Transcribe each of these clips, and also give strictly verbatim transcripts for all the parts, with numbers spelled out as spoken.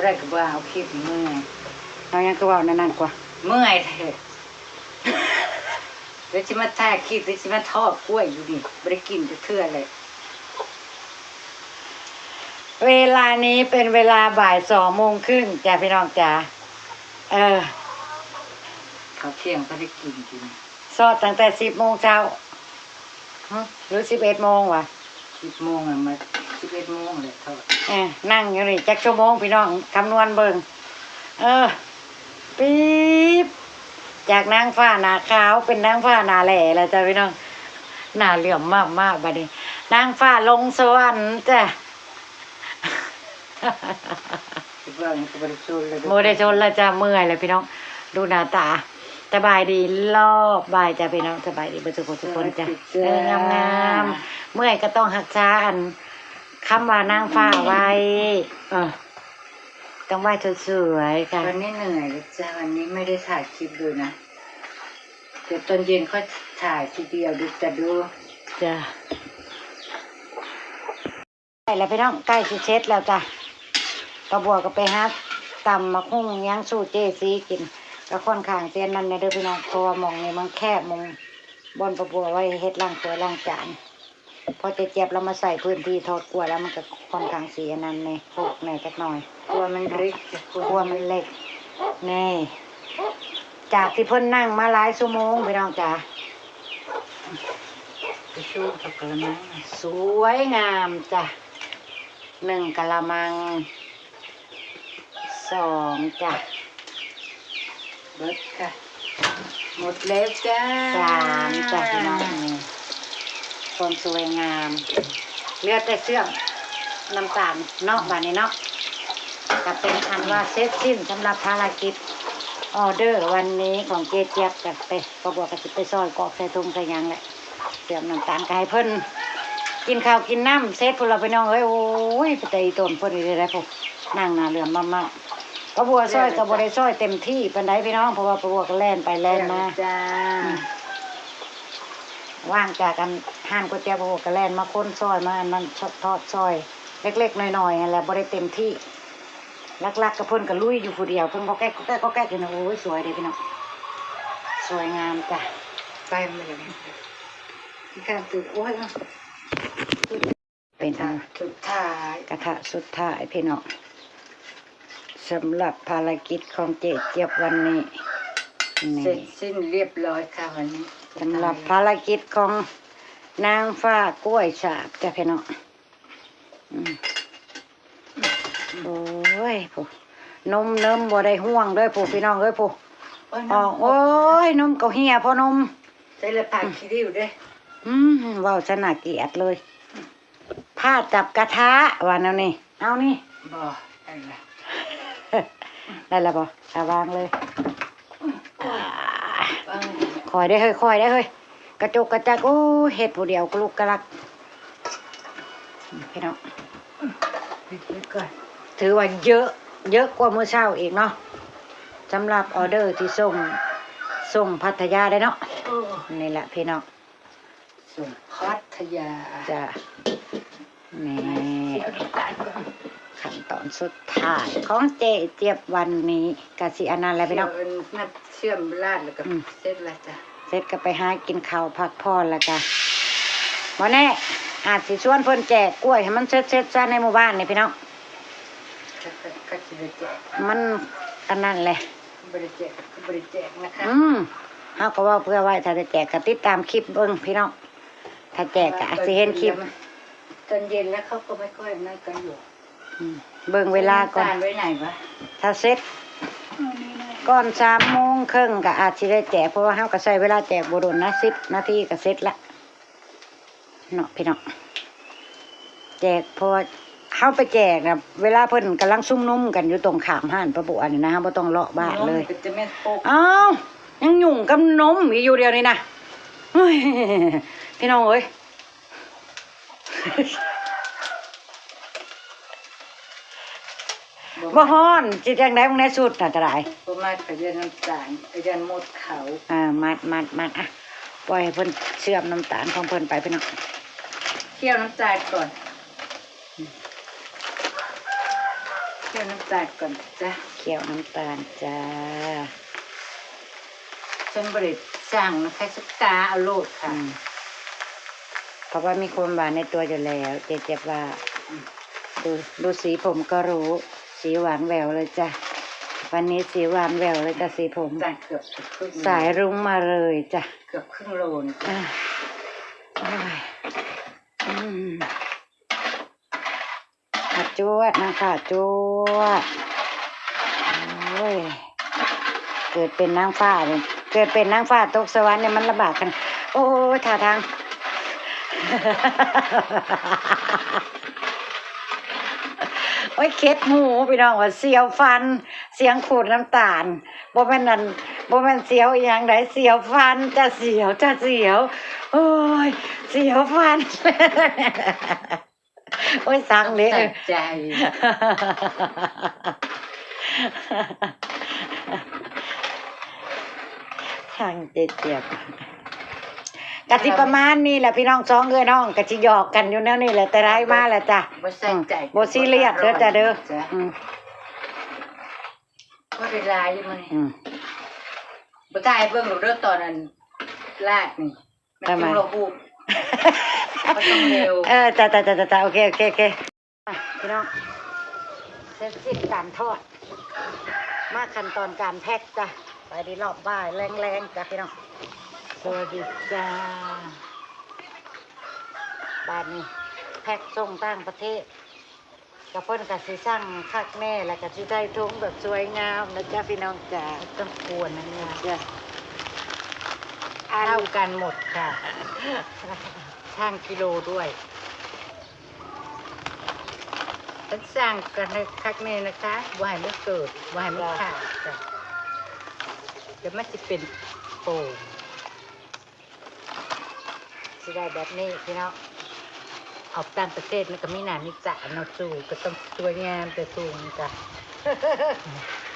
อะไรก็บ่เอาคลิปเมื่อย เอายังคือเว้านั่นนั่นกว่า เมื่อยแท้ เดี๋ยวสิมาถ่ายคลิป เดี๋ยวสิมาทอดกล้วยอยู่นี่ บ่ได้กินจักเทื่อเลย เวลานี้เป็นเวลาบ่ายสองโมงครึ่งจ้ะพี่น้องจ๋า เออ ข้าวเที่ยงบ่ได้กินกิน ซอดตั้งแต่สิบโมงเช้า หึ หรือสิบเอ็ดโมงวะ สิบโมงอะ มาสิบเอ็ดโมงเลยทอด เออ นั่งอยู่นี่จักชั่วโมงพี่น้อง คำนวณเบิ่ง เออ ปี๊บ จากนางฟ้าหน้าขาวเป็นนางฟ้าหน้าแหล่แล้วจ้ะพี่น้อง หน้าเหลือมมากๆ บัดนี้ นางฟ้าลงสวรรค์จ้ะ คิดว่ามันก็บ่ได้ชนเลย บ่ได้ชนแล้วจ้ะ เมื่อยแล้วพี่น้อง ดูหน้าตา สบายดีรอบบ่ายจ้ะพี่น้อง สบายดีเบิดทุกคนทุกคนจ้ะ สวัสดีจ้ะ เออ งามๆ เมื่อยก็ต้องรักษาอัน คำว่านางฟ้าไว้ เออ ต้องไหว้สวยๆ ค่ะ วันนี้เหนื่อยเลยจ้ะ วันนี้ไม่ได้ถ่ายคลิปเลยนะ เดี๋ยวตอนเย็นค่อยถ่ายทีเดียวดูจ้ะ ดู จ้ะ ใกล้แล้วพี่น้อง ใกล้สิเสร็จแล้วจ้ะ ป้าบัวก็ไปหาตำบักหุ่งหยังสู่เจซีกิน ก็ค่อนข้างเสียนั่นแหน่เด้อพี่น้อง เพราะว่าหม่องนี้มันแคบ หม่องบ่อนป้าบัวไว้เฮ็ดล้างถ้วยล้างจาน พอเจ๊เจี๊ยบเรามาใส่พื้นที่ทอดกล้วยแล้วมันก็ค่อนข้างเสียนั่นแหน่ โคกแหน่จักหน่อย ครัวมันเล็กจ้ะ ครัวมันเล็ก นี่ จากที่เพิ่นนั่งมาหลายชั่วโมงพี่น้องจ๋า ไปชูกับกะละมัง สวยงามจ้ะ หนึ่งกะละมัง สองจ้ะ เบิดค่ะ หมดแล้วจ้า สามจ้ะพี่น้อง นี่ ความสวยงาม เหลือแต่เชื่อมน้ำตาลเนาะ บัดนี้เนาะ ก็เป็นอันว่าเสร็จสิ้นสำหรับภารกิจออเดอร์วันนี้ของเจ๊เจี๊ยบ ก็ไป ป้าบัวก็สิไปซอยกรอกใส่ถุงใส่หยังแหละ เตรียมน้ำตาลก็ให้เพิ่นกินข้าวกินน้ำเสร็จพุ้นล่ะพี่น้องเอ้ย โอ้ย ไปแต่อีตนเพิ่นนี่ได้พุ้น นั่งหน้าเหลือมมากๆ ป้าบัวซอยก็บ่ได้ซอยเต็มที่ปานใดพี่น้อง เพราะว่าป้าบัวก็แล่นไปแล่นมา จ้า อืม ว่างจากอันร้านก๋วยเตี๋ยว ป้าบัวก็แล่นมาคนซอยมาอันนั้นทอดซอย เล็กๆน้อยๆนั่นแหละ บ่ได้เต็มที่ หลักๆก็เพิ่นก็ลุยอยู่ผู้เดียว เพิ่นก็แก๊กก็แก๊กก็แก๊กอยู่นะ โอ้ย สวยเด้พี่น้อง สวยงามจ้ะ ไปมาเลย ที่ข้างตึก โอ้ย เป็น กระทะสุดท้าย กระทะสุดท้ายพี่น้อง สำหรับภารกิจของเจ๊เจี๊ยบวันนี้ นี่ เสร็จสิ้นเรียบร้อยค่ะวันนี้ สำหรับภารกิจของนางฟ้ากล้วยฉาบจ้ะพี่น้อง อืม โอ้ย พุ้น นม นมบ่ได้ห่วงเด้อพุ้น พี่น้องเอ้ยพุ้น โอ้ย นม ออก โอ้ย นมก็เหี่ยพอนม ใส่ละปากขี้ริ้วเด้อ อืม เว้าซะน่าเกลียดเลย ผ้าจับกระทะ ว่าแนวนี้ เอานี่ บ่ ได้ละ ได้ละบ่ เอาวางเลย อ่า วาง ค่อยได้เฮ้ย ค่อยได้เฮ้ย กระจุกกระจัก โอ้ย เฮ็ดผู้เดียวกะลุกกะลัก พี่น้อง ปิดไว้ก่อน ถือว่าเยอะ เยอะกว่ามื้อเช้าอีกเนาะ สำหรับออเดอร์ที่ส่ง ส่งพัทยาได้เนาะ เออ นี่แหละพี่น้อง ส่งพัทยา จ้ะ นี่ ขั้นตอนสุดท้ายของเจ๊เจี๊ยบวันนี้ กะสิอันนั้นแหละพี่น้อง เชื่อม เชื่อมราดแล้วก็ อืม เสร็จแล้วจ้ะ เสร็จก็ไปหากินข้าวพักผ่อนแล้วจ้ะ วันนี้อาจสิชวนเพิ่นแจกกล้วยให้มันเสร็จๆซะในหมู่บ้านนี่พี่น้อง ก็ ก็ ก็สิได้แจก มันอันนั้นแหละ บ่ได้แจกก็บ่ได้แจกนะคะ อืม เฮาก็เว้าเผื่อไว้ ถ้าได้แจกก็ติดตามคลิปเบิ่งพี่น้อง ถ้าแจกก็อาจสิเห็นคลิป ตอนเย็นแล้วเขาก็ไม่ค่อยนั่นกันอยู่ อืม เบิ่งเวลาก่อน น้ำตาลไว้ไหนวะ ถ้าเสร็จก่อนสามโมงครึ่งก็อาจสิได้แจก เพราะว่าเฮาก็ใช้เวลาแจกบ่โดนนะ สิบนาทีก็เสร็จละ เนาะพี่น้อง แจก เพราะว่าเฮาไปแจกน่ะ เวลาเพิ่นกำลังชุมนุมกันอยู่ตรงข้ามร้านป้าบัวนี่นะ เฮาบ่ต้องเลาะบ้านเลย นมก็จะแม่นปก อ้าว ยังยุ่งกับนมอีกอยู่เดี๋ยวนี้นะ เฮ้ย พี่น้องเอ้ย บ่ฮ้อน สิจั่งใด๋ มึงแน่สุดน่ะก็ได้ บ่มัดก็อย่าน้ำตาล ก็อย่าหมดเขา อ่า มัด มัด มัด อ่ะ ปล่อยให้เพิ่นเชื่อมน้ำตาลของเพิ่นไปพี่น้อง เคี่ยวน้ำตาลก่อน เคี่ยวน้ำ ตาลก่อนจ้ะ เคี่ยวน้ำตาลจ้า ฉันบ่ได้สั่งนะคะ ฉันกาเอาโลดค่ะ อืม เพราะว่ามีความหวานในตัวอยู่แล้ว เจ๊เจี๊ยบว่า อืม ดู ดูสีผมก็รู้ สีหวานแหววเลยจ้ะ วันนี้สีหวานแหววเลยจ้ะ สีผม ตาลเกือบจะครึ่ง สายรุ้งมาเลยจ้ะ เกือบครึ่งโลนะจ้ะ อ่ะ โอ้ย อืม มาจวด นางฟ้าจวด โอ้ย เกิดเป็นนางฟ้านี่ เกิดเป็นนางฟ้าตกสวรรค์นี่มันลำบากขนาด โอ้ย ท่าทาง โอ้ย เข็ดหูพี่น้อง ว่าเสียวฟัน เสียงขูดน้ำตาล บ่แม่นนั่น บ่แม่นเสียวอีหยังใด เสียวฟันจ้ะ เสียวจ้ะ เสียว โอ้ย เสียวฟัน โอ้ย สั่งเด้อ สะใจ สั่งเจ๊เจี๊ยบ กะสิประมาณนี้แหละพี่น้อง สองเอื้อยน้องกะสิหยอกกันอยู่แนวนี้แหละ แต่ได้มาแล้วจ้ะ บ่ใส่ใจ อืม บ่ซีเรียสเด้อจ้ะเด้อ จ้ะ อืม บ่ได้หลายอยู่มื้อนี้ อืม บ่ถ่ายเบิ่งหรอกเด้อ ตอนนั้นลาดนี่ มัน ทำไม จึงละหุบ บ่ต้องเร็ว เออ จ้ะ จ้ะ จ้ะ จ้ะ โอเค โอเค โอเค อ่ะ พี่น้อง เสร็จสิ้นการทอด มาขั้นตอนการแพ็คจ้ะ ไปดีรอบบ่ายแลงๆจ้ะพี่น้อง สวัสดีจ้า บาดนี้แพ็คส่งต่างประเทศ กะเพิ่นกะสิสั่งคักแน่ แล้วกะสิได้ถุงแบบสวยงามนะจ๊ะพี่น้องจ๋า ต้องกวนนะเนี่ย จ้ะ เท่ากันหมดค่ะ ชั่งกิโลด้วย ฉันสั่งกันให้คักแน่นะคะ บ่ให้มันเกิด บ่ให้มันขาดจ้ะ เดี๋ยวมันสิเป็นโป่ง สิได้แบบนี้พี่น้อง ออกต่างประเทศมันก็มีหน้ามีตาเนาะ สูตรก็ต้องสวยงามแต่สูตรนี่จ้ะ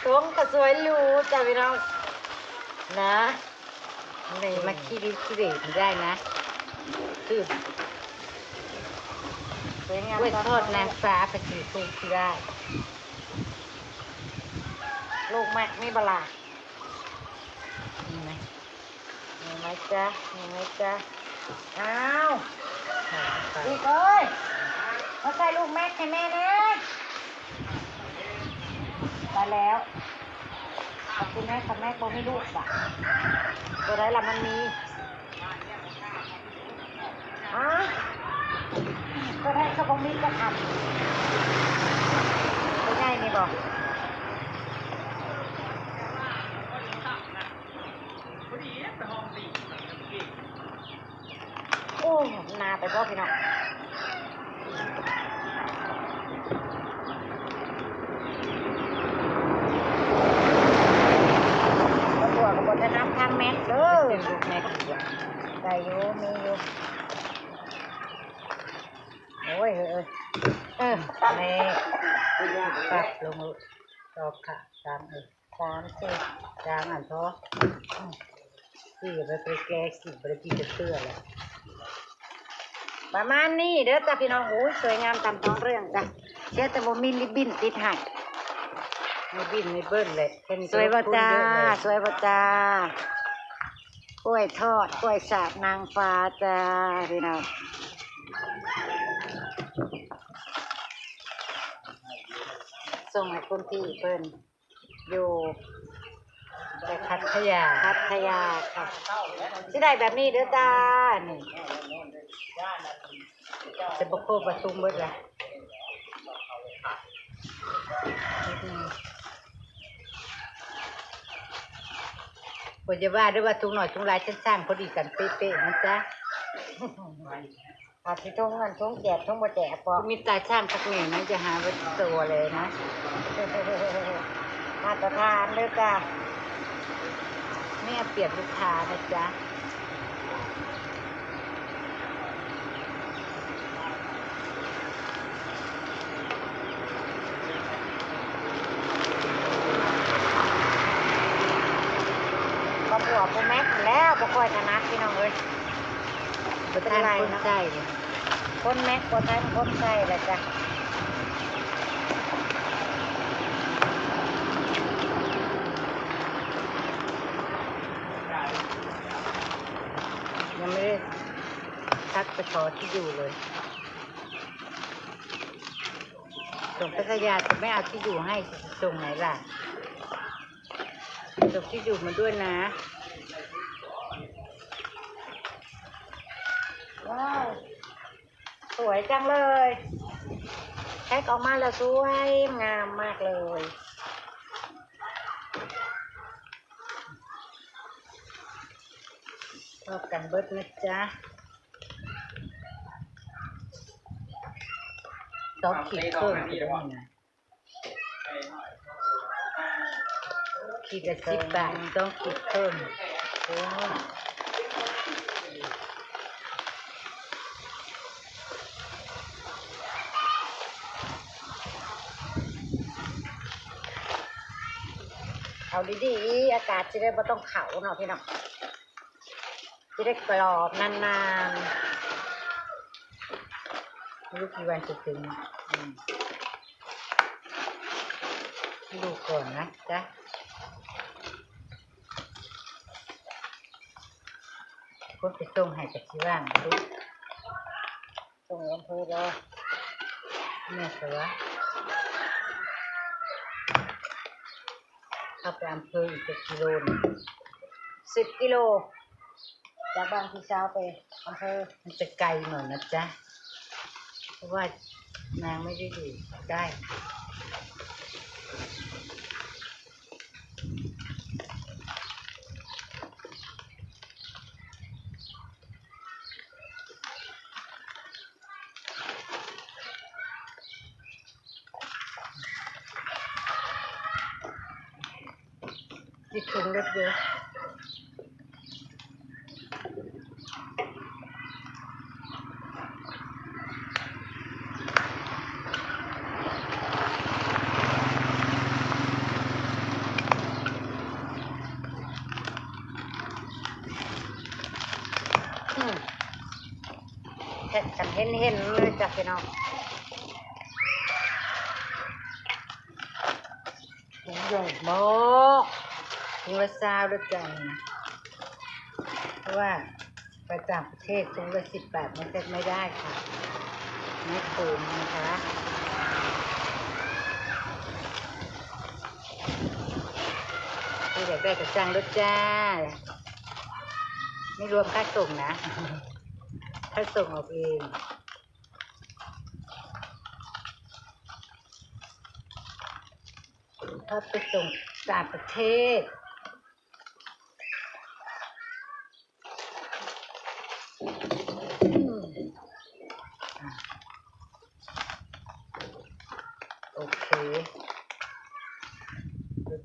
ถุงก็สวยหรูจ้ะพี่น้อง นะ นี่ มาขี้ริ้วขี้เหร่ไม่ได้นะ คือ สวยงาม กล้วยทอดนางฟ้าไปกินคู่ที่ได้ ลูกแม็กมีบ่ล่ะ มีไหม มีไหมจ๊ะ มีไหมจ๊ะ อ้าว อีกเอ้ย มาใส่ลูกแม็กให้แม่แน่ ไปแล้ว ขอบคุณแม่ค่ะ แม่บ่มีลูกว่ะ ตัวใดล่ะมันมี อ้าว ตัวใดก็บ่มีจะทำ ตัวใหญ่นี่บ่ โอ้ นาไปบ่พี่น้อง บ่ทั่วก็บ่ถนัดทางแม็กเด้อ เป็นลูกแม็กอีกอย่าง ได้อยู่ มีอยู่ โอ้ย เออ เออ เออ แม่ ปรับลง ตอกค่ะ สาม เออ สาม สี่ สามอันพอ อืม สี่ ไป ไปแกะกิน ไปกินจะเชื่อแล้ว ประมาณนี้เด้อจ้ะพี่น้อง โอ้ย สวยงามตามท้องเรื่องจ้ะ เสียแต่บ่มีริบบิ้นติดให้ มีบินมีเบิ้ลเลย แค่นี้ก็ สวยบ่จ้า ลงทุนเยอะเลย สวยบ่จ้า กล้วยทอด กล้วยฉาบนางฟ้าจ้า พี่น้อง ส่งให้คุณพี่เพิ่น อยู่ ไปพัทยา พัทยาค่ะ สิได้แบบนี้เด้อจ้า นี่ จะบ่โคบประทุมเบิดละ อืม บ่จะว่าเด้อว่าถุงน้อยถุงหลาย ฉันสั่งพอดีกันเป๊ะๆนะจ๊ะ อาจสิถุงนั่นถุงแจกถุงบ่แจกพอ มีตาช่างสักแหน่นะ จะหาว่าตัวเลยนะ มาตรฐานเลยจ้ะ ไม่เอาเปรียบลูกค้านะจ๊ะ ครอบครัวพ่อแม็กแล้ว บ่ค่อยถนัดพี่น้องเอ้ย บ่ทันคนใส่เลย คนแม็กบ่ทันคนใส่แหละจ้ะ ขอที่อยู่เลย ส่งพัทยาแต่ไม่เอาที่อยู่ให้ ส่งไหนล่ะ ส่งที่อยู่มาด้วยนะ ว้าว สวยจังเลย แพ็คออกมาแล้วสวยงามมากเลย ชอบกันเบิดนะจ๊ะ ต้องขีดเพิ่มอีกนิดหน่อย ขีดละสิบบาท ต้องขีดเพิ่ม โอ้ เอาดีๆ อากาศจะได้บ่ต้องเข้าเนาะพี่น้อง จะได้กรอบนานๆ ไม่รู้กี่วันจะถึง อืม ดูก่อนนะจ๊ะ คนไปส่งให้กับที่ว่างดู ส่งอำเภอบ่ แม่สวะ เข้าไปอำเภออีกจักกิโลหนึ่ง สิบกิโล จากบ้านพี่สาวไปอำเภอ มันจะไกลหน่อยนะจ๊ะ เพราะว่านางไม่ได้อยู่ใกล้ คิดถึงรถเยอะ อืม เห็ดกันเห็นๆ เลยจ้ะพี่น้อง ถุงใหญ่มาก ถุงละซาวด้วยกัน เพราะว่าไปต่างประเทศถุงละสิบบาทมันก็ไม่ได้ค่ะ ไม่คุ้มนะคะ ใครอยากได้กระจังรถจ้า ไม่รวมค่าส่งนะ ค่าส่งเอาเอง ถ้าไปส่งต่างประเทศ อืม อ่ะ โอเค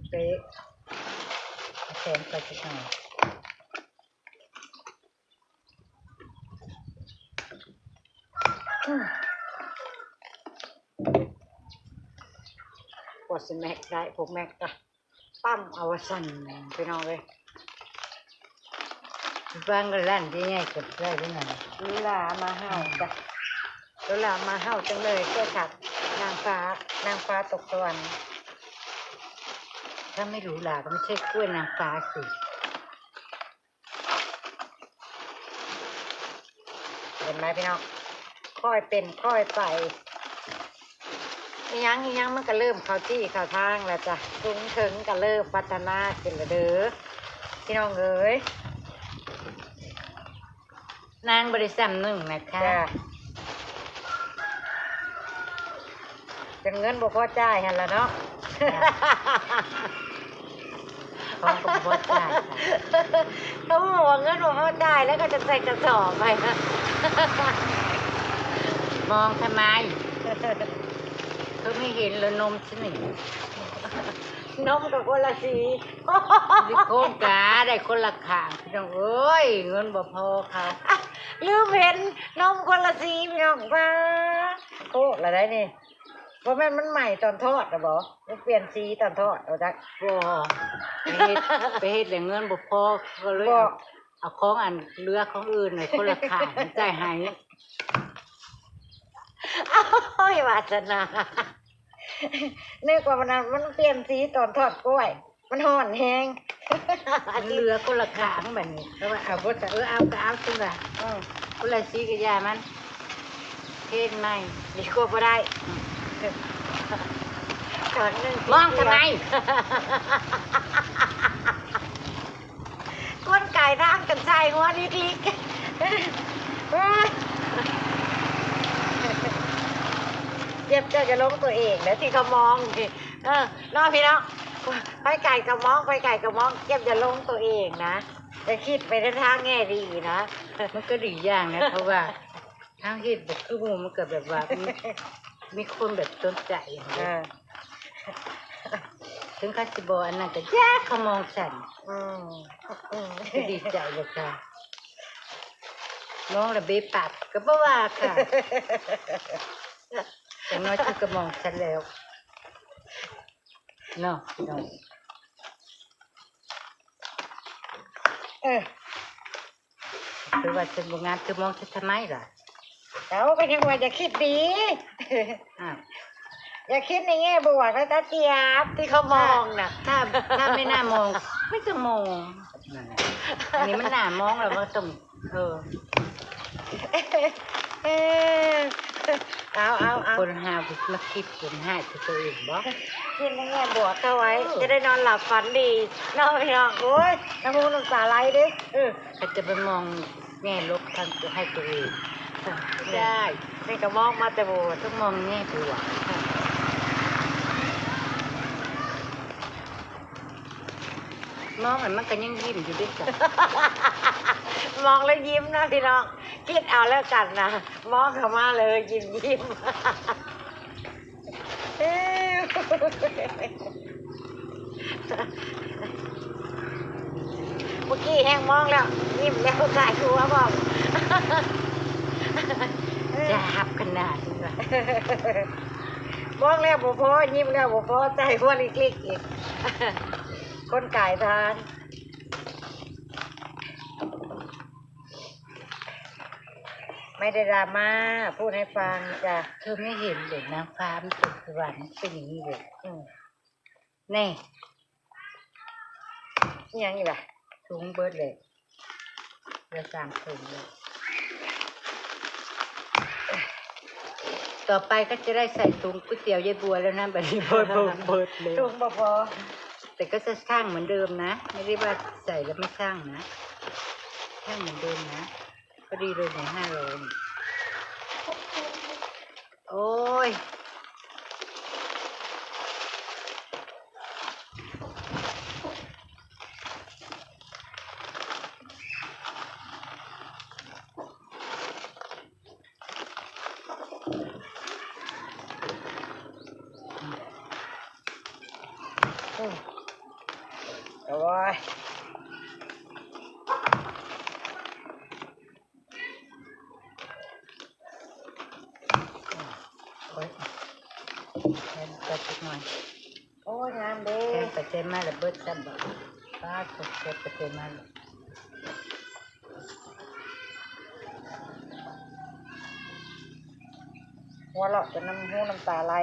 เป๊ะๆ แขนไปสักหน่อย อืม กว่าสิแม็กได้ พวกแม็กก็ปั๊มเอาว่าสั่น พี่น้องเอ้ย บางก็ร้านที่ใหญ่กว่าได้ที่ไหน หรูหรามาเฮาจ้ะ หรูหรามาเฮาจังเลย กล้วยขัดนางฟ้า นางฟ้าตกสวรรค์ ถ้าไม่หรูหราก็ไม่ใช่กล้วยนางฟ้าสิ เห็นไหมพี่น้อง ค่อยเป็นค่อยไป อีหยังอีหยังมันก็เริ่มเข้าที่เข้าทางแล้วจ้ะ สูงเถิงก็เริ่มพัฒนาขึ้นแล้วเด้อ พี่น้องเอ้ย นางบ่ได้ซ้ำหนึ่งนะคะ จ้ะ จนเงินบ่พอจ่ายหั่นล่ะเนาะ จ้ะ ของก็บ่พอจ่ายค่ะ เขาบอกว่าเงินบ่พอจ่ายแล้วก็จะใส่กระสอบไป มองทำไม เธอไม่เห็นเหรอนมฉันนี่ นมกับคนละสี ลิโคนกาได้คนละข้าง พี่น้องเอ้ย เงินบ่พอค่ะ ลืมเห็นนมคนละสี พี่น้องว่า โอ้ ละได้นี่ บ่แม่นมันใหม่ตอนทอดนะบ่ มันเปลี่ยนสีตอนทอด เอาจัก บ่ ไปเฮ็ด ไปเฮ็ดแล้วเงินบ่พอ ก็เลย บ่ เอา เอาของอันเหลือของอื่นให้คนละข้าง จ่ายให้ โอ้ย วาสนา นึกว่ามัน มันเปลี่ยนสีตอนทอดกล้วย มันฮ้อนแฮง มันเหลือคนละข้างบัดนี้ แล้วว่าเอาบ่จะ เออ เอาก็เอาซั่นล่ะ อืม คนละสีกับยามัน เพลงใหม่ ดีกว่าบ่ได้ อืม ครั้งหนึ่ง มองทำไม คนไก่ทางกันใส่หัวลิกๆ เจ็บเจ้าจะลงตัวเองนะที่เขามองนี่ เออ เนาะพี่เนาะ ไปไก่กับมอง ไปไก่กับมอง เจ็บจะลงตัวเองนะ แต่คิดไปในทางแง่ดีนะ มันก็ดีอย่างนะ เพราะว่าทางเฮ็ดแบบคือหมู่มันก็แบบว่ามี มีคนแบบสนใจอย่างเงี้ย เออ ถึงเขาสิบ่อันนั้นก็อย่าเขามองฉัน อืม อืม ก็ดีใจเลยค่ะ มองแล้วเบะปากก็บ่ว่าค่ะ อย่างน้อยเธอก็มองฉันแล้ว เนาะ เนาะ เออ คือว่าฉันบ่งาม เธอมองฉันทำไมล่ะ เอ้า ก็ยังว่าอย่าคิดดี อ้าว อย่าคิดในแง่บวกนะตาเจี๊ยบ ที่เขามองน่ะ ถ้า ถ้า ถ้าไม่น่ามอง ไม่ต้องมอง นั่นแหละ อันนี้มันน่ามอง เราก็ต้อง เออ เออ เอา เอา เอา คนหามาคิดคนหาตัวเองบ่ คิดในแง่บวกเข้าไว้ เออ จะได้นอนหลับฝันดี เนาะพี่น้อง โอ้ย น้ำมูกน้ำตาไหลเด้ เออ เขาจะไปมองแง่ลบทางตัว ให้ตัวเอง ไม่ได้ นี่ก็มองมาแต่โบสถ์ ต้องมองแง่บวก มองแล้วมันก็ยังยิ้มอยู่ด้วยกัน มองแล้วยิ้มนะพี่น้อง คิดเอาแล้วกันนะ มองเข้ามาเลยยิ้มยิ้ม เอ้ย เมื่อกี้แฮงมองแล้ว ยิ้มแล้ว สายหัวบอก จะหับขนาดนี้วะ มองแล้วบ่พอ ยิ้มแล้วบ่พอ ใจหัวลิกๆอีก คนกายทาง ไม่ได้ดราม่า พูดให้ฟังจ้ะ เธอไม่เห็นเหรอนางฟ้ามันเป็นสวรรค์เป็นอย่างนี้เลย อืม นี่ อิหยังอีกล่ะ ถุงเบิดเลย เหลือสามถุงเลย ต่อไปก็จะได้ใส่ถุงก๋วยเตี๋ยวยายบัวแล้วนะ บัดนี้เบิด เบิด เบิดเลย ถุงบ่พอ แต่ก็จะชั่งเหมือนเดิมนะ ไม่ได้ว่าใส่แล้วไม่ชั่งนะ ชั่งเหมือนเดิมนะ พอดีเลยเนี่ย ห้าร้อย โอ้ย อืม โอ้ย โอ้ย แทนไปสักหน่อย โอ้ย งามเด้ แทนไปเต็มมาแล้วเบิดซ้ำบ่ ป้าด แทนไปเต็มมาแล้ว หัวเราะจนน้ำหูน้ำตาไหล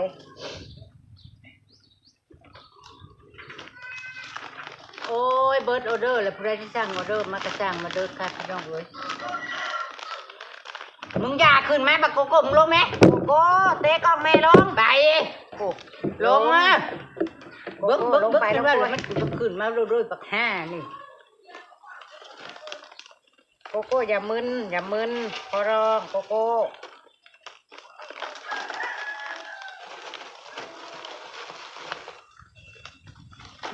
โอ้ย เบิดออเดอร์แล้ว ผู้ใดที่สั่งออเดอร์มาก็สั่งมาเด้อค่ะพี่น้องเอ้ย มึงอย่าขึ้นมา บักโกโก้ มึงลงไหม โกโก้ เตะกล้องแม่ลง ไป โอ้ ลงมา โกโก้ เบิ่ง เบิ่ง ลงไป เบิ่ง ลงไป ขึ้นมาแล้ว มันขึ้นมาเรื่อยๆ บักห่านี่ โกโก้ อย่ามึน อย่ามึน ขอร้อง โกโก้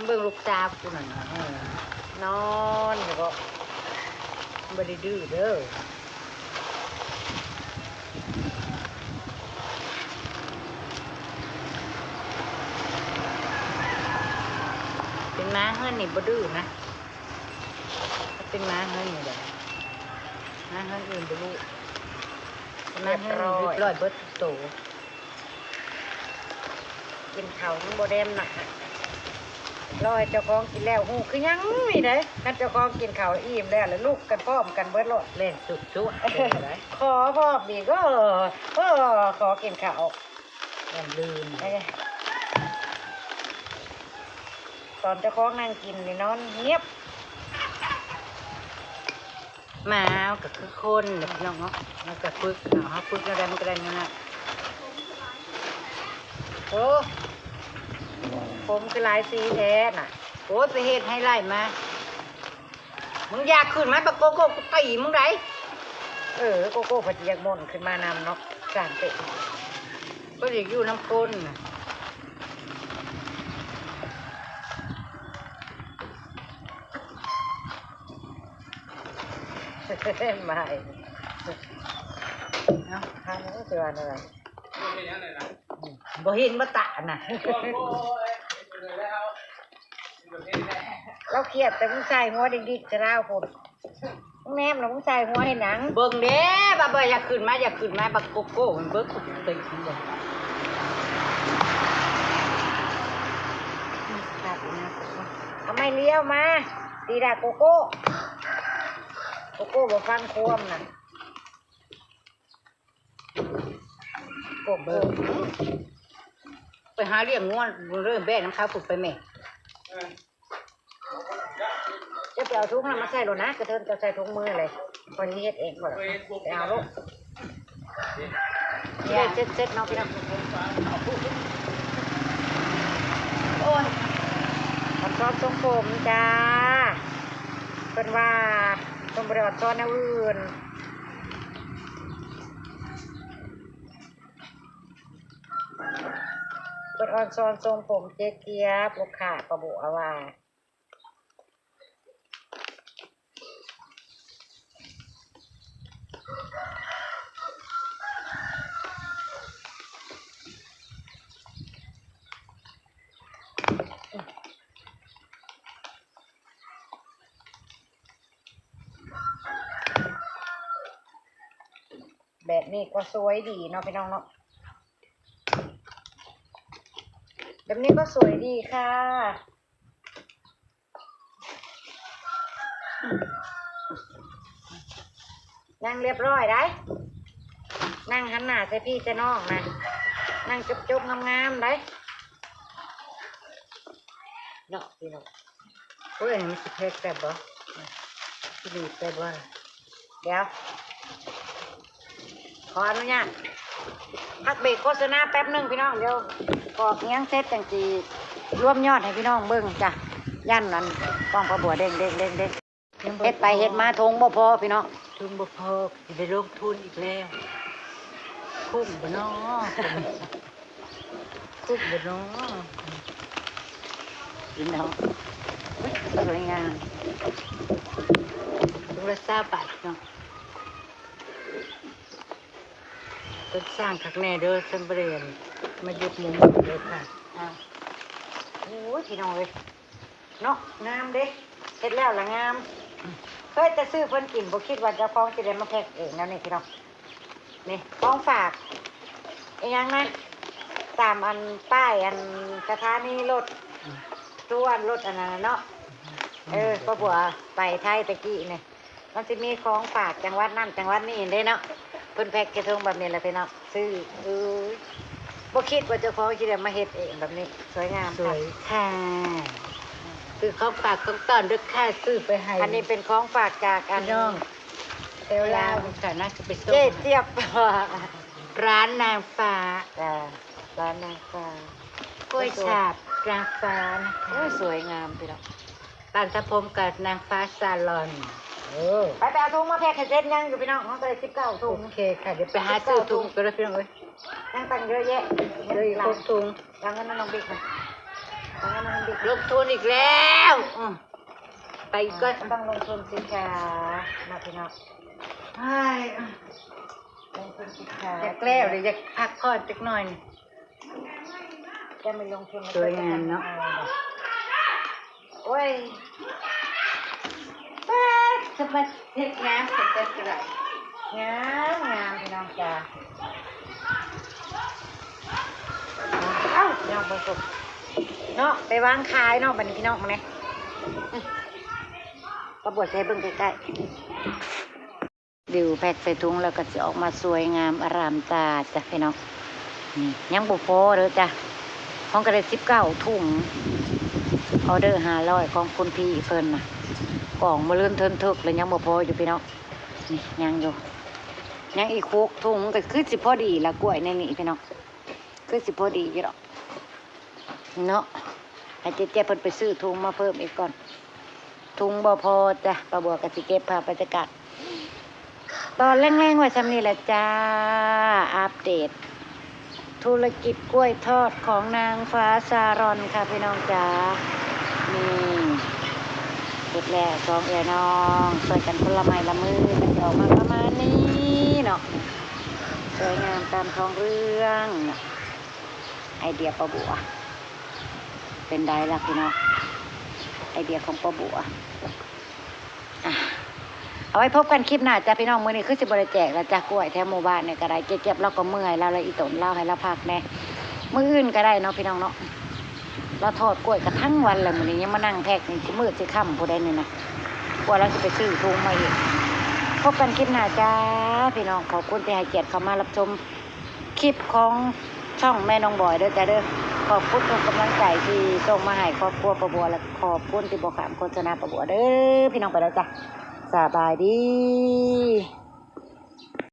เบิ่งลูกสาวกูนั่นน่ะ เออ นอนอยู่บ่ บ่ได้ดื้อเด้อ เป็นหมาเฮือนนี่บ่ดื้อนะ เป็นหมาเฮือนนี่แหละ หมาเฮือนอื่นบ่รู้ หมาเฮือนนี่เรียบร้อย เรียบร้อยเบิดทุกโต กินข้าวยังบ่แดมหนักอะ รอให้เจ้าของกินแล้ว ฮู้คือหยังนี่เด้ คันเจ้าของกินข้าวอิ่มแล้ว แล้วลุกกันพร้อมกันเบิดโลด แล่นสุดๆ เลยนะ ขอพร้อมอีก เออ เออ ขอกินข้าว แล่นลื่น เออ ตอนเจ้าของนั่งกินนี่นอนเงียบ หมาก็คือคนน่ะพี่น้องเนาะ มันก็ฝึกเนาะ เฮาฝึกแนวใดมันก็ได้แนวนั้น โอ้ ผมคือหลายสีแท้น่ะ โอ้ย ไปเฮ็ดไฮไลท์มา มึงอยากขึ้นมา บักโกโก้ กูตีมึงได้ เออ โกโก้เพิ่นสิอยากม่วนขึ้นมานำเนาะ สร้างเตะ ก็อยากอยู่นำคนน่ะ ไม่ เอ้า ทางนี้สิว่าอะไร บ่เห็นบ่ตะน่ะ เราเครียดแต่มึงใส่หัวดิกๆ จะเล่าคน มึงแนมแล้วมึงใส่หัวให้หนัง เบิ่งเด้ บ่าบ่อยากขึ้นมา อยากขึ้นมา บักโกโก้ มันเบิ่งกูตีมึงเลย เอาไม่เลี้ยวมา ตีด่าโกโก้ โกโก้บ่ฟังความน่ะ โกโก้ ไปหาเลี้ยงงัวเริ่มแบ่น้ำข้าวฝึกไปแม่ จะไปเอาถุงน้ำมาใส่โลดนะ กระเทินจะใส่ถุงมือเลย คนที่เฮ็ดเองก่อน ไปเอาลูก เฮ็ดเสร็จๆ เนาะพี่น้อง โอ้ย ออนซอนทรงผมจ้า เพิ่นว่า เพิ่นบ่ได้ออนซอนแนวอื่น เพิ่นออนซอนทรงผมเจ๊เจี๊ยบ ลูกค้าก็บอกว่า แบบนี้ก็สวยดีเนาะพี่น้องเนาะ แบบนี้ก็สวยดีค่ะ นั่งเรียบร้อยได้ นั่งหันหน้าใส่พี่ใส่น้องนะ นั่งจบๆ งามๆ ได้ เนาะพี่น้อง โอ้ย อันนี้สิแพ็คแซ่บบ่ สิดีแซ่บบ่ เดี๋ยว ขออนุญาต พักเบรกโฆษณาแป๊บหนึ่งพี่น้อง เดี๋ยวกรอกอิหยังเสร็จจังสิรวมยอดให้พี่น้องเบิ่งจ้ะ ย่านนั้นกล้องป้าบัวเด้งเด้งเด้งเด้ง ยังบ่ เฮ็ดไปเฮ็ดมาทงบ่พอพี่น้อง ทงบ่พอ สิได้ลงทุนอีกแล้ว คุ้มบ่น้อ คุ้มบ่น้อ พี่น้อง อุ๊ย สวยงาม ถุงละซาวบาทเนาะ ต้นสร้างคักแน่เด้อ ฉันบ่ได้มาหยุดมุมเด้อค่ะ อ่ะ โอ้ย พี่น้องเอ้ย เนาะ งามเด้ เฮ็ดแล้วละงาม เคยแต่ซื้อเพิ่นกิน บ่คิดว่าเจ้าของสิได้มาแพ็คเองแนวนี้พี่น้อง นี่ ของฝาก อีหยังนะ ตามอันป้ายอันสถานีรถ ส่วนรถอันนั้นน่ะเนาะ เออ ป้าบัวไปไทยตะกี้นี่ มันสิมีของฝากจังหวัดนั่นจังหวัดนี่เด้เนาะ เพิ่นแพ็คใส่ถุงแบบนี้แหละพี่น้อง ซื้อ เอ้ย บ่คิดว่าเจ้าของสิได้มาเฮ็ดเองแบบนี้ สวยงามค่ะ สวยค่ะ คือของฝากของต้อนเด้อค่ะ ซื้อไปให้ อันนี้เป็นของฝากจากอัน พี่น้อง แถวลาวค่ะ น่าจะไปส่ง เจ๊เจี๊ยบ ร้านนางฟ้า จ้ะ ร้านนางฟ้า กล้วยฉาบนางฟ้านะคะ โอ้ย สวยงามพี่น้อง ร้านตัดผมกับนางฟ้าซาลอน เออ ไปไปเอาถุงมาแพ็คให้เสร็จยังอยู่พี่น้อง เขาก็เลยสิบเก้าถุง โอเคค่ะ เดี๋ยวไปหาซื้อถุงกันแล้วพี่น้องเอ้ย ยังตั้งเยอะแยะ เหลืออีกหกถุง วางเงินมาน้องบิ๊กค่ะ วางเงินมาน้องบิ๊ก ลงทุนอีกแล้ว อืม ไปก่อน อ่า ต้องลงทุนสิคะ มาพี่น้อง เฮ้ย ลงทุนสิคะ อยากแล้วเลย อยากพักผ่อนจักหน่อยนี่ จะไม่ลงทุน สวยงามเนาะ โอ้ย ป๊าด สะบัดเฮ็ดงาม สะบัดกระไร งามงามพี่น้องจ้า เอ้า พี่น้องเบิ่งสุกเนาะ ไปวางขายเนาะ บัดนี้พี่น้องมาเนี่ย อืม ป้าบัวใส่เบิ่งใกล้ๆ ดิวแพ็คใส่ถุงแล้วก็จะออกมาสวยงามอร่ามตาจ้ะพี่น้อง นี่ยังบ่พอเด้อจ้ะ ของก็ได้สิบเก้าถุง ออเดอร์ห้าร้อยของคุณพี่เพิ่นน่ะ กล่องมาเลื่อนเทินเทิกเลยยังบ่พออยู่พี่น้อง ยังอยู่ ยังอีกหกถุงก็คือสิพอดีละกล้วยในนี้พี่น้อง คือสิพอดีอยู่ดอกเนาะ ให้เจ๊เจ๊ยบเพิ่นไปซื้อถุงมาเพิ่มอีกก่อน ถุงบ่พอจ้ะ ป้าบัวก็สิเก็บภาพบรรยากาศ ตอนแรงๆไว้ส่ำนี้แหละจ้า อัปเดต ธุรกิจกล้วยทอดของนางฟ้าซาลอนค่ะพี่น้องจ๋า นี่ เสร็จแล้วสองเอื้อยน้อง ช่วยกันคนละไม้ละมือ มันจะออกมาประมาณนี้เนาะ สวยงามตามท้องเรื่องเนาะ ไอเดียป้าบัว เป็นได้ละพี่น้อง ไอเดียของป้าบัว อ่ะ เอาไว้พบกันคลิปหน้าจ้ะพี่น้อง มื้อนี้คือสิบ่ได้แจกแล้วจ้ะ กล้วยแถวหมู่บ้านเนี่ยก็ได้ เจ๊เจ๊ยบเราก็เมื่อยแล้ว แล้วอีตนเราให้เราพักแน่ มื้ออื่นก็ได้เนาะพี่น้องเนาะ เราทอดกล้วยกันทั้งวันเลย มื้อนี้ยังมานั่งแพ็คนี่ สิมืดสิค่ำผู้ใดนี่นะ กว่าเราสิไปซื้อถุงมาอีก พบกันคลิปหน้าจ้า พี่น้อง ขอบคุณที่ให้เกียรติเข้ามารับชมคลิปของช่องแม่น้องบอยเด้อจ้าเด้อ ขอบคุณทุกกำลังใจที่ส่งมาให้ครอบครัวป้าบัว และขอบคุณที่บ่ข้ามโฆษณาป้าบัวเด้อ พี่น้องไปแล้วจ้ะ สบายดี